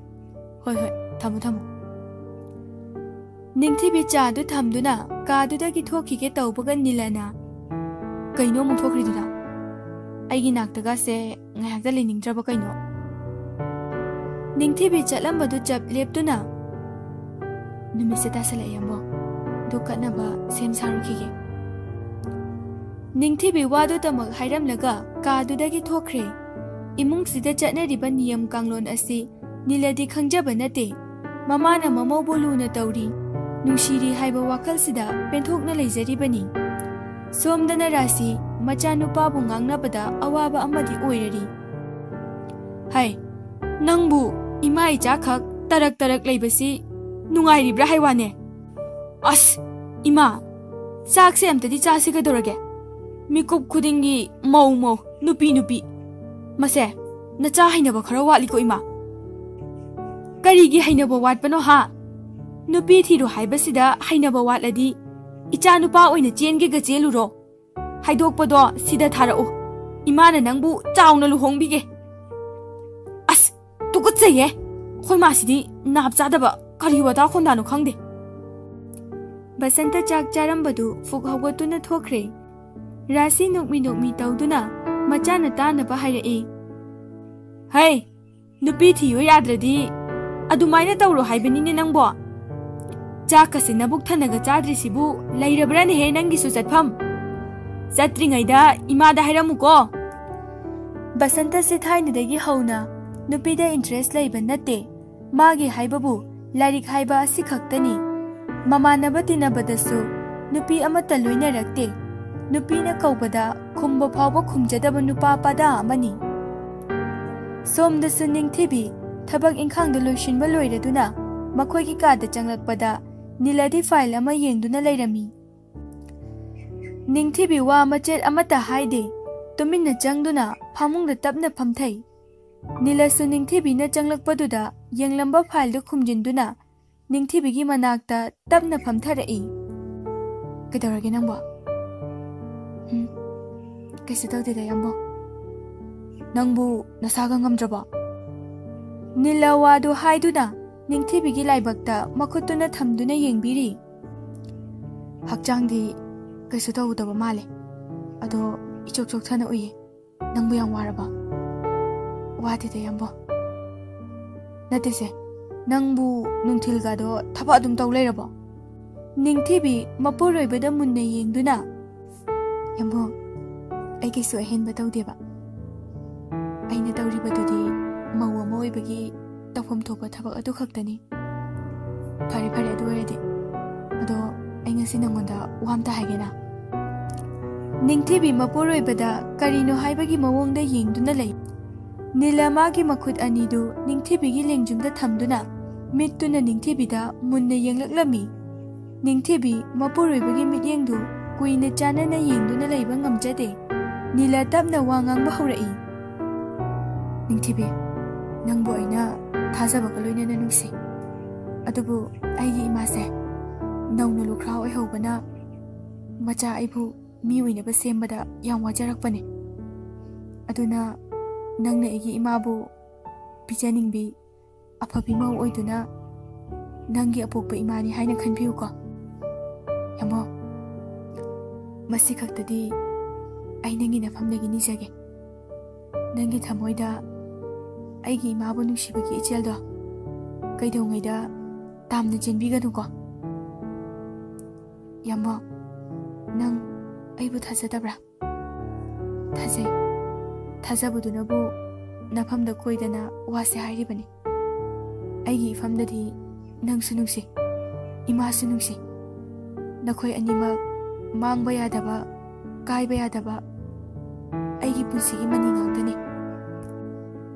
"ꯍꯣꯏ, ꯍꯣꯏ, ꯊꯝꯃꯣ, ꯊꯝꯃꯣ꯫" ꯅꯤꯡꯊꯤꯕꯤ ꯆꯥꯗꯨ ꯊꯝꯗꯨꯅ ꯀꯥꯗꯨꯗꯒꯤ ꯊꯣꯛꯈꯤꯒꯦ ꯇꯧꯕꯒ ꯅꯤꯂꯅ, "ꯀꯩꯅꯣ ꯑꯃꯨꯛ ꯊꯣꯛꯈ꯭ꯔꯤꯗꯨꯅ? ꯑꯩꯒꯤ ꯅꯥꯛꯇꯒꯁꯦ ꯉꯥꯏꯍꯥꯛꯇ ꯂꯩꯅꯤꯡꯗ꯭ꯔꯕ ꯀꯩꯅꯣ?" ꯅꯤꯡꯊꯤꯕꯤ ꯆꯠꯂꯝꯕꯗꯨ ꯆꯞ ꯂꯦꯞꯇꯨꯅ, "ꯅꯨꯃꯤꯠꯁꯦ ꯇꯥꯁꯜꯂꯛꯑꯦ, ꯑꯃꯨꯛ ꯗꯨ ꯀꯠꯅꯕ ꯁꯦꯝ ꯁꯥꯔꯨꯈꯤꯒꯦ꯫" ꯅꯤꯡꯊꯤꯕꯤ ꯋꯥꯗꯨꯇꯃꯛ ꯍꯥꯏꯔꯝꯂꯒ ꯀꯥꯗꯨꯗꯒꯤ ꯊꯣꯛꯈ꯭ꯔꯦ꯫ ꯏꯃꯨꯡꯁꯤꯗ ꯆꯠꯅꯔꯤꯕ ꯅꯤꯌꯝ ꯀꯥꯡꯂꯣꯟ ꯑꯁꯤ ꯅꯤꯂꯗꯤ ꯈꯪꯖꯕ ꯅꯠꯇꯦ꯫ ꯃꯃꯥꯅ ꯃꯃꯧꯕꯨ ꯂꯨꯅ ꯇꯧꯔꯤ, ꯅꯨꯡꯁꯤꯔꯤ ꯍꯥꯏꯕ ꯋꯥꯈꯜꯁꯤꯗ ꯄꯦꯟꯊꯣꯛꯅ ꯂꯩꯖꯔꯤꯕꯅꯤ꯫ ꯁꯣꯝꯗꯅ ꯔꯥꯁꯤ ꯃꯆꯥꯅꯨꯄꯥꯕꯨ ꯉꯥꯡꯅꯕꯗ ꯑꯋꯥꯕ ꯑꯃꯗꯤ ꯑꯣꯏꯔꯔꯤ꯫ "ꯍꯩ, ꯅꯪꯕꯨ ꯏꯃꯥ ꯏꯆꯥ ꯈꯛ ꯇꯔꯛ ꯇꯔꯛ ꯂꯩꯕꯁꯤ ꯅꯨꯡꯉꯥꯏꯔꯤꯕ꯭ꯔꯥ ꯍꯥꯏ ꯋꯥꯅꯦ? ꯑꯁ, ꯏꯃꯥ, ꯆꯥꯛꯁꯦ ꯑꯝꯇꯗꯤ ꯆꯥꯁꯤ ꯀꯩꯗꯧꯔꯒꯦ? ꯃꯤꯀꯨꯞ ꯈꯨꯗꯤꯡꯒꯤ ꯃꯧ ꯃꯧ, ꯅꯨꯄꯤ ꯅꯨꯄꯤ꯫ ꯃꯁꯦ, ꯅꯆꯥ ꯍꯩꯅꯕ ꯈꯔ ꯋꯥꯠꯂꯤꯀꯣ, ꯏꯃꯥ꯫" "ꯀꯔꯤꯒꯤ ꯍꯩꯅꯕ ꯋꯥꯠꯄꯅꯣ ꯍꯥ? ꯅꯨꯄꯤ ꯊꯤꯔꯣ ꯍꯥꯏꯕꯁꯤꯗ ꯍꯩꯅꯕ ꯋꯥꯠꯂꯗꯤ ꯏꯆꯥ ꯅꯨꯄꯥ ꯑꯣꯏꯅ ꯆꯦꯟꯒꯦꯒ ꯆꯦꯜꯂꯨꯔꯣ꯫ ꯍꯥꯏꯗꯣꯛꯄꯗꯣ ꯁꯤꯗ ꯊꯥꯔꯛꯎ꯫ ꯏꯃꯥꯅ ꯅꯪꯕꯨ ꯆꯥꯎꯅ ꯂꯨꯍꯣꯡꯕꯤꯒꯦ꯫" "ꯑꯁ, ꯇꯨꯀꯠꯆꯩꯌꯦ꯫ ꯑꯩꯈꯣꯏ ꯃꯥꯁꯤꯗꯤ ꯅꯥꯞ ꯆꯥꯗꯕ ꯀꯔꯤ ꯋꯥꯇꯥ ꯈꯣꯟꯗꯥꯅꯣ ꯈꯪꯗꯦ꯫" ꯕꯁꯟꯇ ꯆꯥꯛ ꯆꯥꯔꯝꯕꯗꯨ ꯐꯨꯛ ꯍꯧꯒꯠꯇꯨꯅ ꯊꯣꯛꯈ꯭ꯔꯦ꯫ ꯔꯥꯁꯤ ꯅꯣꯛꯃꯤ ꯅꯣꯛꯃꯤ ꯇꯧꯗꯨꯅ ꯃꯆꯥꯅ ꯇꯥꯅꯕ ꯍꯥꯏꯔꯛꯏ, "ꯍꯩ, ꯅꯨꯄꯤ ꯊꯤꯌꯨ ꯌꯥꯗ꯭ꯔꯗꯤ ꯑꯗꯨꯃꯥꯏꯅ ꯇꯧꯔꯣ ꯍꯥꯏꯕꯅꯤꯅꯦ ꯅꯪꯕꯣ꯫ ꯆꯥꯛꯀꯁꯦ ꯅꯕꯨꯛ ꯊꯟꯅꯒ ꯆꯥꯗ꯭ꯔꯤꯁꯤꯕꯨ ꯂꯩꯔꯕ꯭ꯔꯥꯅꯦꯍꯦ ꯅꯪꯒꯤꯁꯨ ꯆꯠꯐꯝ? ꯆꯠꯇ꯭ꯔꯤꯉꯩꯗ ꯏꯃꯥꯗ ꯍꯥꯏꯔꯝꯃꯨꯀꯣ꯫" ꯕꯁꯟꯇꯁꯦ ꯊꯥꯏꯅꯗꯒꯤ ꯍꯧꯅ ꯅꯨꯄꯤꯗ interest ꯂꯩꯕ ꯅꯠꯇꯦ꯫ ꯃꯥꯒꯤ ꯍꯥꯏꯕꯕꯨ ꯂꯥꯏꯔꯤꯛ ꯍꯥꯏꯕ ꯑꯁꯤꯈꯛꯇꯅꯤ꯫ ꯃꯃꯥꯟꯅꯕ ꯇꯤꯟꯅꯕꯗꯁꯨ ꯅꯨꯄꯤ ꯑꯃꯠꯇ ꯂꯣꯏꯅꯔꯛꯇꯦ꯫ ꯅꯨꯄꯤꯅ ꯀꯧꯕꯗ ꯈꯨꯝꯕ ꯐꯥꯎꯕ ꯈꯨꯝꯖꯗꯕ ꯅꯨꯄꯥ ꯄꯗꯥ ꯑꯃꯅꯤ꯫ ꯁꯣꯝꯗꯁꯨ ꯅꯤꯡꯊꯤꯕꯤ ꯊꯕꯛ ꯏꯪꯈꯥꯡꯗ ꯂꯣꯏꯁꯤꯟꯕ ꯂꯣꯏꯔꯗꯨꯅ ꯃꯈꯣꯏꯒꯤ ꯀꯥꯗ ꯆꯪꯂꯛꯄꯗ ꯅꯤꯂꯗꯤ file ꯑꯃ ꯌꯦꯡꯗꯨꯅ ꯂꯩꯔꯝꯃꯤ꯫ ꯅꯤꯡꯊꯤꯕꯤ ꯋꯥ ꯃꯆꯦꯠ ꯑꯃꯠꯇ ꯍꯥꯏꯗꯦ꯫ ꯇꯨꯃꯤꯟꯅ ꯆꯪꯗꯨꯅ ꯐꯃꯨꯡꯗ ꯇꯞꯅ ꯐꯝꯊꯩ꯫ ꯅꯤꯂꯁꯨ ꯅꯤꯡꯊꯤꯕꯤꯅ ꯆꯪꯂꯛꯄꯗꯨꯗ ꯌꯦꯡꯂꯝꯕ fileꯗꯨ ꯈꯨꯝꯖꯤꯟꯗꯨꯅ ꯅꯤꯡꯊꯤꯕꯤꯒꯤ ꯃꯅꯥꯛꯇ ꯇꯞꯅ ꯐꯝꯊꯔꯛꯏ꯫ "ꯀꯩꯗꯧꯔꯒꯦ ꯅꯪꯕꯣ?" "ꯎꯝ, ꯀꯩꯁꯨ ꯇꯧꯗꯦꯗ, ꯌꯥꯝꯕꯣ꯫ ꯅꯪꯕꯨ ꯅꯁꯥꯒ ꯉꯝꯗ꯭ꯔꯕꯣ?" ꯅꯤꯂ ꯋꯥꯗꯨ ꯍꯥꯏꯗꯨꯅ ꯅꯤꯡꯊꯤꯕꯤꯒꯤ ꯂꯥꯏꯕꯛꯇ ꯃꯈꯨꯠꯇꯨꯅ ꯊꯝꯗꯨꯅ ꯌꯦꯡꯕꯤꯔꯤ꯫ "ꯍꯛꯆꯥꯡꯗꯤ ꯀꯩꯁꯨ ꯇꯧꯗꯕ ꯃꯥꯜꯂꯦ, ꯑꯗꯣ ꯏꯆꯣꯛ ꯆꯣꯛꯊꯅ ꯎꯏꯌꯦ꯫ ꯅꯪꯕꯨ ꯌꯥꯝ ꯋꯥꯔꯕ?" "ꯋꯥꯗꯦꯗ, ꯌꯥꯝꯕꯣ꯫ ꯅꯠꯇꯦꯁꯦ, ꯅꯪꯕꯨ ꯅꯨꯡꯊꯤꯜꯒꯗꯣ ꯊꯕꯛ ꯑꯗꯨꯝ ꯇꯧ ꯂꯩꯔꯕꯣ?" ꯅꯤꯡꯊꯤꯕꯤ ꯃꯄꯨꯔꯣꯏꯕꯗ ꯃꯨꯟꯅ ꯌꯦꯡꯗꯨꯅ, "ꯌꯥꯝꯕꯣ, ꯑꯩ ꯀꯩꯁꯨ ꯑꯍꯦꯟꯕ ꯇꯧꯗꯦꯕ꯫ ꯑꯩꯅ ꯇꯧꯔꯤꯕꯗꯨꯗꯤ ꯃꯧ ꯑꯃ ꯑꯣꯏꯕꯒꯤ ꯇꯧꯐꯝ ꯊꯣꯛꯄ ꯊꯕꯛ ꯑꯗꯨ ꯈꯛꯇꯅꯤ꯫ ꯐꯔꯦ, ꯐꯔꯦ, ꯑꯗꯨ ꯑꯣꯏꯔꯗꯤ꯫ ꯑꯗꯣ ꯑꯩ ꯉꯁꯤ ꯅꯪꯉꯣꯟꯗ ꯋꯥ ꯑꯝꯇ ꯍꯥꯏꯒꯦꯅ?" ꯅꯤꯡꯊꯤꯕꯤ ꯃꯄꯨꯔꯣꯏꯕꯗ ꯀꯔꯤꯅꯣ ꯍꯥꯏꯕꯒꯤ ꯃꯑꯣꯡꯗ ꯌꯦꯡꯗꯨꯅ ꯂꯩ꯫ ꯅꯤꯂꯥ ꯃꯥꯒꯤ ꯃꯈꯨꯠ ꯑꯅꯤꯗꯨ ꯅꯤꯡꯊꯤꯕꯤꯒꯤ ꯂꯦꯡꯖꯨꯝꯗ ꯊꯝꯗꯨꯅ ꯃꯤꯠꯇꯨꯅ ꯅꯤꯡꯊꯤꯕꯤꯗ ꯃꯨꯟꯅ ꯌꯦꯡꯂꯛꯂꯝꯃꯤ꯫ ꯅꯤꯡꯊꯤꯕꯤ ꯃꯄꯨꯔꯣꯏꯕꯒꯤ ꯃꯤꯠꯌꯦꯡꯗꯨ ꯀꯨꯏꯅ ꯆꯥꯟꯅꯅ ꯌꯦꯡꯗꯨꯅ ꯂꯩꯕ ꯉꯝꯖꯗꯦ꯫ ꯅꯤꯂꯥ ꯇꯞꯅ ꯋꯥ ꯉꯥꯡꯕ ꯍꯧꯔꯛꯏ꯫ "ꯅꯤꯡꯊꯤꯕꯤ, ꯅꯪꯕꯨ ꯑꯩꯅ ꯊꯥꯖꯕꯒ ꯂꯣꯏꯅꯅ ꯅꯨꯡꯁꯤ꯫ ꯑꯗꯨꯕꯨ ꯑꯩꯒꯤ ꯏꯃꯥꯁꯦ ꯅꯧꯅ ꯂꯨꯈ꯭ꯔꯥ ꯑꯣꯏꯍꯧꯕꯅ ꯃꯆꯥ ꯑꯩꯕꯨ ꯃꯤ ꯑꯣꯏꯅꯕ ꯁꯦꯝꯕꯗ ꯌꯥꯝ ꯋꯥꯖꯔꯛꯄꯅꯦ꯫ ꯑꯗꯨꯅ ꯅꯪꯅ ꯑꯩꯒꯤ ꯏꯃꯥꯕꯨ ꯄꯤꯖꯅꯤꯡꯕꯤ ꯑꯐꯕꯤ ꯃꯧ ꯑꯣꯏꯗꯨꯅ ꯅꯪꯒꯤ ꯑꯄꯣꯛꯄ ꯏꯃꯥꯅꯤ ꯍꯥꯏꯅ ꯈꯟꯕꯤꯌꯨꯀꯣ꯫ ꯌꯥꯝꯕꯣ, ꯃꯁꯤ ꯈꯛꯇꯗꯤ ꯑꯩ ꯅꯪꯒꯤ ꯅꯐꯝꯗꯒꯤ ꯅꯤꯖꯒꯦ꯫ ꯅꯪꯒꯤ ꯊꯃꯣꯏꯗ ꯑꯩꯒꯤ ꯏꯃꯥꯕꯨ ꯅꯨꯡꯁꯤꯕꯒꯤ ꯏꯆꯦꯜꯗꯣ ꯀꯩꯗꯧꯉꯩꯗ ꯇꯥꯝꯅ ꯆꯦꯟꯕꯤꯒꯅꯨꯀꯣ꯫ ꯌꯥꯝꯕꯣ, ꯅꯪ ꯑꯩꯕꯨ ꯊꯥꯖꯗꯕ꯭ꯔꯥ?" "ꯊꯥꯖꯩ꯫ ꯊꯥꯖꯕꯗꯨꯅꯕꯨ ꯅꯐꯝꯗ ꯀꯣꯏꯗꯅ ꯋꯥꯁꯦ ꯍꯥꯏꯔꯤꯕꯅꯤ꯫ ꯑꯩꯒꯤ ꯏꯐꯝꯗꯗꯤ ꯅꯪꯁꯨ ꯅꯨꯡꯁꯤ, ꯏꯃꯥꯁꯨ ꯅꯨꯡꯁꯤ꯫ ꯅꯈꯣꯏ ꯑꯅꯤꯃꯛ ꯃꯥꯡꯕ ꯌꯥꯗꯕ, ꯀꯥꯏꯕ ꯌꯥꯗꯕ ꯑꯩꯒꯤ ꯄꯨꯟꯁꯤꯒꯤ ꯃꯅꯤ ꯉꯥꯛꯇꯅꯤ꯫"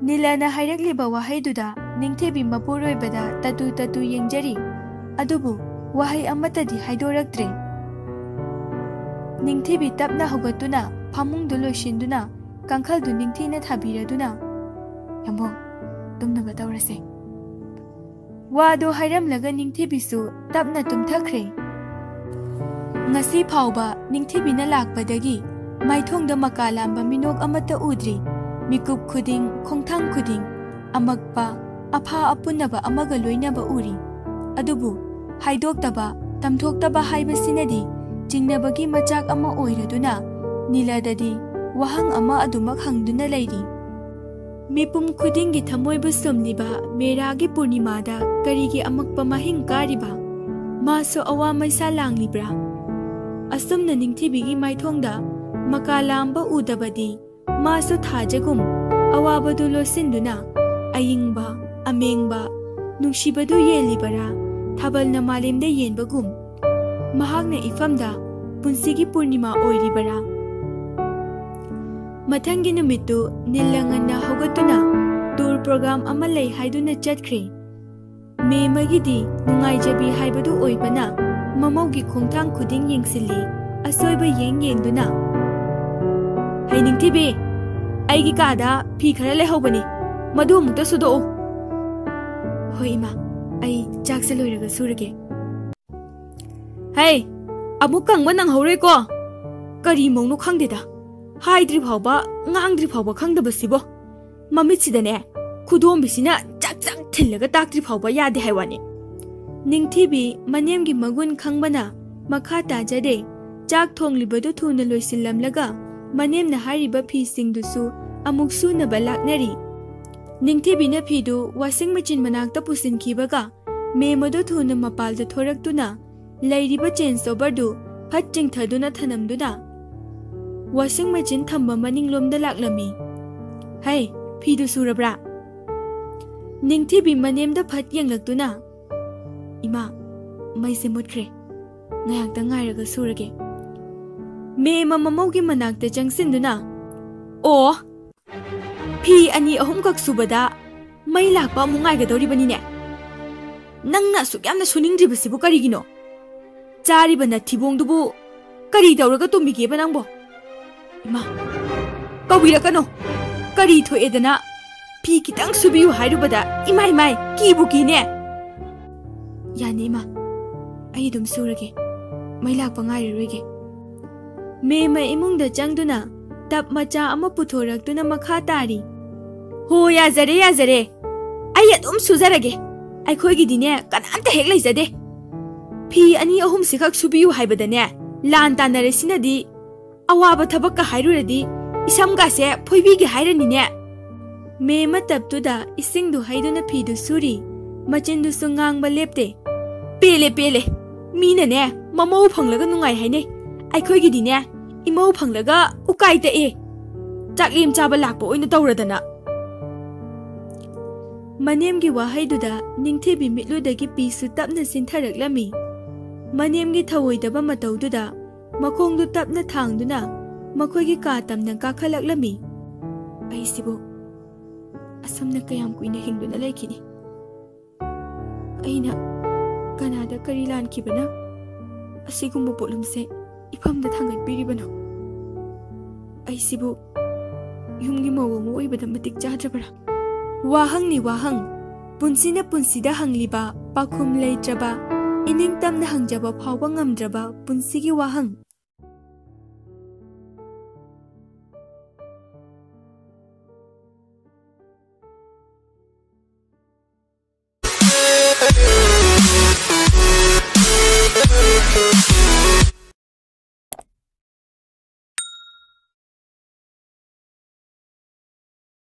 ꯅꯤꯂꯥꯅ ꯍꯥꯏꯔꯛꯂꯤꯕ ꯋꯥꯍꯩꯗꯨꯗ ꯅꯤꯡꯊꯤꯕꯤ ꯃꯄꯨꯔꯣꯏꯕꯗ ꯇꯇꯨ ꯇꯇꯨ ꯌꯦꯡꯖꯔꯤ, ꯑꯗꯨꯕꯨ ꯋꯥꯍꯩ ꯑꯃꯠꯇꯗꯤ ꯍꯥꯏꯗꯣꯔꯛꯇ꯭ꯔꯦ꯫ ꯅꯤꯡꯊꯤꯕꯤ ꯇꯞꯅ ꯍꯧꯒꯠꯇꯨꯅ ꯐꯃꯨꯡꯗꯨ ꯂꯣꯏꯁꯤꯟꯗꯨꯅ ꯀꯥꯡꯈꯜꯗꯨ ꯅꯤꯡꯊꯤꯅ ꯊꯥꯕꯤꯔꯗꯨꯅ, "ꯌꯥꯝꯕꯣ, ꯇꯨꯝꯅꯕ ꯇꯧꯔꯁꯦ꯫" ꯋꯥꯗꯨ ꯍꯥꯏꯔꯝꯂꯒ ꯅꯤꯡꯊꯤꯕꯤꯁꯨ ꯇꯞꯅ ꯇꯨꯝꯊꯈ꯭ꯔꯦ꯫ ꯉꯁꯤ ꯐꯥꯎꯕ ꯅꯤꯡꯊꯤꯕꯤꯅ ꯂꯥꯛꯄꯗꯒꯤ ꯃꯥꯏꯊꯣꯡꯗ ꯃꯀꯥ ꯂꯥꯝꯕ ꯃꯤꯅꯣꯛ ꯑꯃꯠꯇ ꯎꯗ꯭ꯔꯤ꯫ ꯃꯤꯀꯨꯞ ꯈꯨꯗꯤꯡ, ꯈꯣꯡꯊꯥꯡ ꯈꯨꯗꯤꯡ ꯑꯃꯛꯄ, ꯑꯐꯥ ꯑꯄꯨꯟꯅꯕ ꯑꯃꯒ ꯂꯣꯏꯅꯕ ꯎꯔꯤ꯫ ꯑꯗꯨꯕꯨ ꯍꯥꯏꯗꯣꯛꯇꯕ, ꯇꯝꯊꯣꯛꯇꯕ ꯍꯥꯏꯕꯁꯤꯅꯗꯤ ꯆꯤꯡꯅꯕꯒꯤ ꯃꯆꯥꯛ ꯑꯃ ꯑꯣꯏꯔꯗꯨꯅ ꯅꯤꯂꯗꯗꯤ ꯋꯥꯍꯪ ꯑꯃ ꯑꯗꯨꯃꯛ ꯍꯪꯗꯨꯅ ꯂꯩꯔꯤ꯫ ꯃꯤꯄꯨꯝ ꯈꯨꯗꯤꯡꯒꯤ ꯊꯃꯣꯏꯕꯨ ꯁꯨꯝꯂꯤꯕ ꯃꯦꯔꯥꯒꯤ ꯄꯨꯔꯅꯤꯃꯥꯗ ꯀꯔꯤꯒꯤ ꯑꯃꯛꯄ ꯃꯍꯤꯡ ꯀꯥꯔꯤꯕ? ꯃꯥꯁꯨ ꯑꯋꯥ ꯃꯩꯁꯥ ꯂꯥꯡꯂꯤꯕ꯭ꯔꯥ? ꯑꯁꯨꯝꯅ ꯅꯤꯡꯊꯤꯕꯤꯒꯤ ꯃꯥꯏꯊꯣꯡꯗ ꯃꯀꯥ ꯂꯥꯝꯕ ꯎꯗꯕꯗꯤ ꯃꯥꯁꯨ ꯊꯥꯖꯒꯨꯝ ꯑꯋꯥꯕꯗꯨ ꯂꯣꯠꯁꯤꯟꯗꯨꯅ ꯑꯌꯤꯡꯕ, ꯑꯃꯦꯡꯕ, ꯅꯨꯡꯁꯤꯕꯗꯨ ꯌꯦꯜꯂꯤꯕꯔꯥ? ꯊꯥꯕꯜꯅ ꯃꯥꯂꯦꯝꯗ ꯌꯦꯟꯕꯒꯨꯝ ꯃꯍꯥꯛꯅ ꯏꯐꯝꯗ ꯄꯨꯟꯁꯤꯒꯤ ꯄꯨꯔꯅꯤꯃꯥ ꯑꯣꯏꯔꯤꯕꯔꯥ? ꯃꯊꯪꯒꯤ ꯅꯨꯃꯤꯠꯇꯨ ꯅꯤꯜꯂ ꯉꯟꯅ ꯍꯧꯒꯠꯇꯨꯅ ꯇꯨꯔ ꯄ꯭ꯔꯣꯒ꯭ꯔꯥꯝ ꯑꯃ ꯂꯩ ꯍꯥꯏꯗꯨꯅ ꯆꯠꯈ꯭ꯔꯦ꯫ ꯃꯦꯃꯒꯤꯗꯤ ꯅꯨꯡꯉꯥꯏꯖꯕꯤ ꯍꯥꯏꯕꯗꯨ ꯑꯣꯏꯕꯅ ꯃꯃꯧꯒꯤ ꯈꯣꯡꯊꯥꯡ ꯈꯨꯗꯤꯡ ꯌꯦꯡꯁꯤꯜꯂꯤ, ꯑꯁꯣꯏꯕ ꯌꯦꯡ ꯌꯦꯡꯗꯨꯅ꯫ "ꯍꯩ ꯅꯤꯡꯊꯤꯕꯤ, ꯑꯩꯒꯤ ꯀꯥꯗ ꯐꯤ ꯈꯔ ꯂꯩꯍꯧꯕꯅꯤ, ꯃꯗꯨ ꯑꯃꯨꯛꯇ ꯁꯨꯗꯣꯛꯎ꯫" "ꯍꯣꯏ ꯏꯃꯥ, ꯑꯩ ꯆꯥꯛꯁꯦ ꯂꯣꯏꯔꯒ ꯁꯨꯔꯒꯦ꯫" "ꯍꯩ, ꯑꯃꯨꯛ ꯀꯪꯕ ꯅꯪꯍꯧꯔꯣꯏꯀꯣ꯫ ꯀꯔꯤ ꯃꯧꯅꯣ ꯈꯪꯗꯦꯗ, ꯍꯥꯏꯗ꯭ꯔꯤ ꯐꯥꯎꯕ, ꯉꯥꯡꯗ꯭ꯔꯤ ꯐꯥꯎꯕ ꯈꯪꯗꯕꯁꯤꯕꯣ꯫ ꯃꯃꯤꯠꯁꯤꯗꯅꯦ ꯈꯨꯗꯣꯝꯕꯤꯁꯤꯅ ꯆꯥꯛ ꯆꯥꯛ ꯊꯤꯜꯂꯒ ꯇꯥꯛꯇ꯭ꯔꯤ ꯐꯥꯎꯕ ꯌꯥꯗꯦ ꯍꯥꯏ ꯋꯥꯅꯤ꯫" ꯅꯤꯡꯊꯤꯕꯤ ꯃꯅꯦꯝꯒꯤ ꯃꯒꯨꯟ ꯈꯪꯕꯅ ꯃꯈꯥ ꯇꯥꯖꯗꯦ꯫ ꯆꯥꯛ ꯊꯣꯡꯂꯤꯕꯗꯨ ꯊꯨꯅ ꯂꯣꯏꯁꯤꯜꯂꯝꯂꯒ ꯃꯅꯦꯝꯅ ꯍꯥꯏꯔꯤꯕ ꯐꯤꯁꯤꯡꯗꯨꯁꯨ ꯑꯃꯨꯛ ꯁꯨꯅꯕ ꯂꯥꯛꯅꯔꯤ꯫ ꯅꯤꯡꯊꯤꯕꯤꯅ ꯐꯤꯗꯨ ꯋꯥꯁꯤꯡ ꯃꯦꯆꯤꯟ ꯃꯅꯥꯛꯇ ꯄꯨꯁꯤꯟꯈꯤꯕꯒ ꯃꯦꯃꯗꯨ ꯊꯨꯅ ꯃꯄꯥꯜꯗ ꯊꯣꯔꯛꯇꯨꯅ ꯂꯩꯔꯤꯕ ꯆꯦꯟꯖ ꯑꯣꯚꯔꯗꯨ ꯐꯠ ꯆꯤꯡꯊꯗꯨꯅ ꯊꯅꯝꯗꯨꯅ ꯋꯥꯁꯤꯡ ꯃꯦꯆꯤꯟ ꯊꯝꯕ ꯃꯅꯤꯡꯂꯣꯝꯗ ꯂꯥꯛꯂꯝꯃꯤ꯫ "ꯍꯩ, ꯐꯤꯗꯨ ꯁꯨꯔꯕ꯭ꯔꯥ?" ꯅꯤꯡꯊꯤꯕꯤ ꯃꯅꯦꯝꯗ ꯐꯠ ꯌꯦꯡꯂꯛꯇꯨꯅ, "ꯏꯃꯥ, ꯃꯩꯁꯦ ꯃꯨꯠꯈ꯭ꯔꯦ꯫ ꯉꯥꯏꯍꯥꯛꯇꯪ ꯉꯥꯏꯔꯒ ꯁꯨꯔꯒꯦ꯫" ꯃꯦꯃ ꯃꯃꯧꯒꯤ ꯃꯅꯥꯛꯇ ꯆꯪꯁꯤꯟꯗꯨꯅ, "ꯑꯣ, ꯐꯤ ꯑꯅꯤ ꯑꯍꯨꯝꯈꯛ ꯁꯨꯕꯗ ꯃꯩ ꯂꯥꯛꯄ ꯑꯃꯨꯛ ꯉꯥꯏꯒꯗꯧꯔꯤꯕꯅꯤꯅꯦ꯫ ꯅꯪꯅ ꯑꯁꯨꯛ ꯌꯥꯝꯅ ꯁꯨꯅꯤꯡꯗ꯭ꯔꯤꯕꯁꯤꯕꯨ ꯀꯔꯤꯒꯤꯅꯣ? ꯆꯥꯔꯤꯕ ꯅꯊꯤꯕꯣꯡꯗꯨꯕꯨ ꯀꯔꯤ ꯇꯧꯔꯒ ꯇꯨꯝꯃꯤꯒꯦꯕ ꯅꯪꯕꯣ? ꯏꯃꯥ, ꯀꯧꯕꯤꯔꯛꯀꯅꯣ꯫ ꯀꯔꯤ ꯊꯣꯛꯑꯦꯗꯅ ꯐꯤ ꯈꯤꯇꯪ ꯁꯨꯕꯤꯌꯨ ꯍꯥꯏꯔꯨꯕꯗ, ꯏꯃꯥꯏ ꯃꯥꯏ, ꯀꯤꯕꯨ ꯀꯤꯅꯦ꯫" "ꯌꯥꯅꯤ ꯏꯃꯥ, ꯑꯩ ꯑꯗꯨꯝ ꯁꯨꯔꯒꯦ꯫ ꯃꯩ ꯂꯥꯛꯄ ꯉꯥꯏꯔꯔꯣꯏꯒꯦ꯫" ꯃꯦꯃ ꯏꯃꯨꯡꯗ ꯆꯪꯗꯨꯅ ꯇꯞ ꯃꯆꯥ ꯑꯃ ꯄꯨꯊꯣꯔꯛꯇꯨꯅ ꯃꯈꯥ ꯇꯥꯔꯤ꯫ "ꯍꯣ, ꯌꯥꯖꯔꯦ, ꯌꯥꯖꯔꯦ꯫ ꯑꯩ ꯑꯗꯨꯝ ꯁꯨꯖꯔꯒꯦ꯫ ꯑꯩꯈꯣꯏꯒꯤꯗꯤꯅꯦ, ꯀꯅꯥꯝꯇ ꯍꯦꯛ ꯂꯩꯖꯗꯦ꯫ ꯐꯤ ꯑꯅꯤ ꯑꯍꯨꯝꯁꯤꯈꯛ ꯁꯨꯕꯤꯌꯨ ꯍꯥꯏꯕꯗꯅꯦ, ꯂꯥꯟ ꯇꯥꯟꯅꯔꯁꯤꯅꯗꯤ ꯑꯋꯥꯕ ꯊꯕꯛꯀ ꯍꯥꯏꯔꯨꯔꯗꯤ ꯏꯁꯝꯒꯁꯦ ꯐꯣꯏꯕꯤꯒꯦ ꯍꯥꯏꯔꯅꯤꯅꯦ꯫ ꯃꯦ ꯃꯇꯞꯇꯨꯗ ꯏꯁꯤꯡꯗꯨ ꯍꯩꯗꯨꯅ ꯐꯤꯗꯨ ꯁꯨꯔꯤ꯫ ꯃꯆꯤꯟꯗꯨꯁꯨ ꯉꯥꯡꯕ ꯂꯦꯞꯇꯦ꯫ "ꯄꯦꯜꯂꯦ, ꯄꯦꯜꯂꯦ꯫ ꯃꯤꯅꯅꯦ ꯃꯃꯧ ꯐꯪꯂꯒ ꯅꯨꯡꯉꯥꯏ ꯍꯥꯏꯅꯩ꯫ ꯑꯩꯈꯣꯏꯒꯤꯗꯤꯅꯦ ꯏꯃꯧ ꯐꯪꯂꯒ ꯎꯀꯥꯏ ꯇꯛꯑꯦ꯫ ꯆꯥꯛꯂꯦꯝ ꯆꯥꯕ ꯂꯥꯛꯄ ꯑꯣꯏꯅ ꯇꯧꯔꯗꯅ꯫" ꯃꯅꯦꯝꯒꯤ ꯋꯥꯍꯩꯗꯨꯗ ꯅꯤꯡꯊꯤꯕꯤ ꯃꯤꯠꯂꯨꯗꯒꯤ ꯄꯤꯁꯨ ꯇꯞꯅ ꯆꯤꯟꯊꯔꯛꯂꯝꯃꯤ꯫ ꯃꯅꯦꯝꯒꯤ ꯊꯧꯑꯣꯏꯗꯕ ꯃꯇꯧꯗꯨꯗ ꯃꯈꯣꯡꯗꯨ ꯇꯞꯅ ꯊꯥꯡꯗꯨꯅ ꯃꯈꯣꯏꯒꯤ ꯀꯥ ꯇꯝꯅ ꯀꯥꯈꯠꯂꯛꯂꯝꯃꯤ꯫ "ꯑꯩꯁꯤꯕꯨ ꯑꯁꯨꯝꯅ ꯀꯌꯥꯝ ꯀꯨꯏꯅ ꯍꯤꯡꯗꯨꯅ ꯂꯩꯈꯤꯅꯤ? ꯑꯩꯅ ꯀꯅꯥꯗ ꯀꯔꯤ ꯂꯥꯟꯈꯤꯕꯅ ꯑꯁꯤꯒꯨꯝꯕ ꯄꯣꯠꯂꯨꯝꯁꯦ ꯏꯐꯝꯗ ꯊꯥꯡꯒꯠꯄꯤꯔꯤꯕꯅꯣ? ꯑꯩꯁꯤꯕꯨ ꯌꯨꯝꯒꯤ ꯃꯧ ꯑꯃ ꯑꯣꯏꯕꯗ ꯃꯇꯤꯛ ꯆꯥꯗ꯭ꯔꯕ꯭ꯔꯥ?" ꯋꯥꯍꯪꯅꯤ ꯋꯥꯍꯪ꯫ ꯄꯨꯟꯁꯤꯅ ꯄꯨꯟꯁꯤꯗ ꯍꯪꯂꯤꯕ, ꯄꯥꯎꯈꯨꯝ ꯂꯩꯇ꯭ꯔꯕ, ꯏꯅꯤꯡ ꯇꯝꯅ ꯍꯪꯖꯕ ꯐꯥꯎꯕ ꯉꯝꯗ꯭ꯔꯕ ꯄꯨꯟꯁꯤꯒꯤ ꯋꯥꯍꯪ꯫